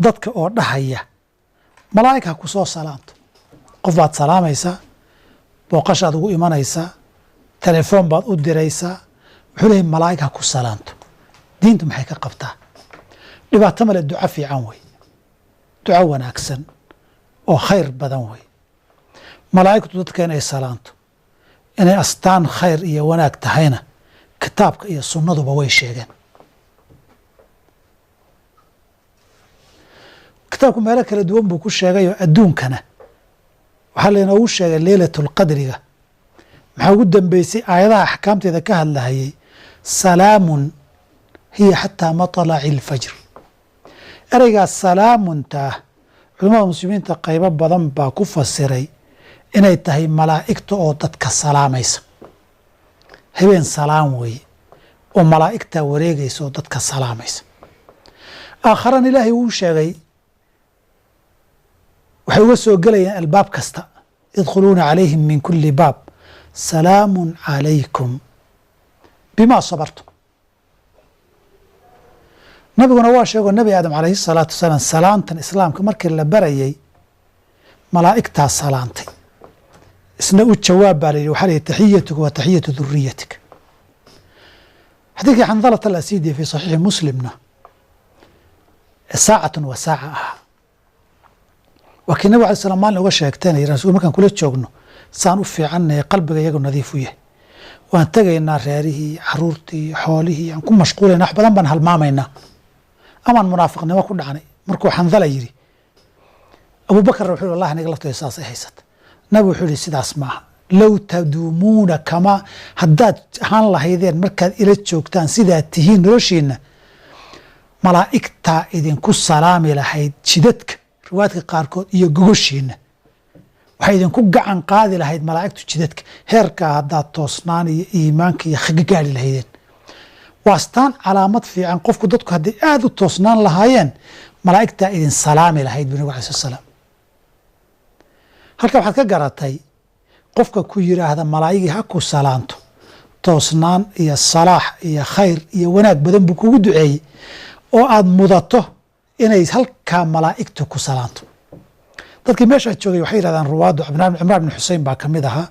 Dadka oo dhahaya malaa'ig ha ku soo salaanto, qof baad salaamaysaa, booqashaad ugu imanaysaa, telefoon baad u diraysaa, wuxuu leeyahay malaa'ig ha ku salaanto. Diintu maxay ka qabtaa? Dhibaato male, duco fiican wey, duco wanaagsan oo khayr badan wey. Malaa'igtu dadka inay salaanto, inay astaan khayr iyo wanaag tahayna kitaabka iyo sunnaduba way sheegeen. Kitaabku meelo kala duwan buu ku sheegayoo adduunkana waxaa laynoogu sheegay leylatulqadriga. Maxaa ugu dambeysay aayadaha axkaamteeda ka hadlahayay? Salaamun hiya xataa matlaci alfajr. Ereygaas salaamuntaah culamada muslimiinta qaybo badan baa ku fasiray inay tahay malaa'igta oo dadka salaamaysa. Habeen salaam weeye oo malaa'igtaa wareegaysa oo dadka salaamaysa. Aakharana ilaahay wuu sheegay, waxay uga soo gelayaan albaab kasta, yadkhuluuna calayhim min kuli baab salaamun calaykum bimaa sabartum. Nabiguna waa sheego nebi aadam calayhi salaatu wasalaam salaantan islaamka markii la barayay malaa'igtaa salaantay, isna u jawaab baa la yidhi, waxaa la yidhi taxiyatuka wa taxiyatu duriyatika. Xadiidkii Xandalat al Asidi fi saxiixi Muslimna saacatun wa saaca ahaa, waa kii nabig alay slam maalin uga sheegteenay rasuul markaan kula joogno saan u fiicannahay, qalbiga iyagu nadiif u yahay, waan tegaynaa reerihii, caruurtii, xoolihii aan ku mashquulayna, wax badan baan halmaamaynaa amaan munaafiqnimo ku dhacnay. Markuu Xandala yidhi, Abubakar wuxuu yidhi wallahi aniga laftooda saasay haysata. Nabi wuxuu yidhi sidaas maaha, low taduumuuna kamaa haddaad ahaan lahaydeen markaad ila joogtaan sidaad tihiin noloshiina, malaa'igtaa idinku salaami lahayd jidadka, riwaayadka qaarkood iyo gogoshiina waxay idinku gacan qaadi lahayd malaa'igtu jidadka. Heerkaa haddaad toosnaan iyo iimaanka iyo xaga gaari lahaydeen, waa astaan calaamad fiican. Qofku dadku hadday aada u toosnaan lahaayeen malaa'igtaa idin salaami lahayd bu nabig alai slat salaam. Halka waxaad ka garatay qofka ku yidhaahda malaa'igii ha ku salaanto, toosnaan iyo salaax iyo khayr iyo wanaag badan buu kugu duceeyey oo aad mudato inay halkaa malaa'igtu ku salaanto. Dadkii meeshaa joogay waxay yidhahdaan ruwaaddu, Cimraan bn Xusein baa ka mid ahaa.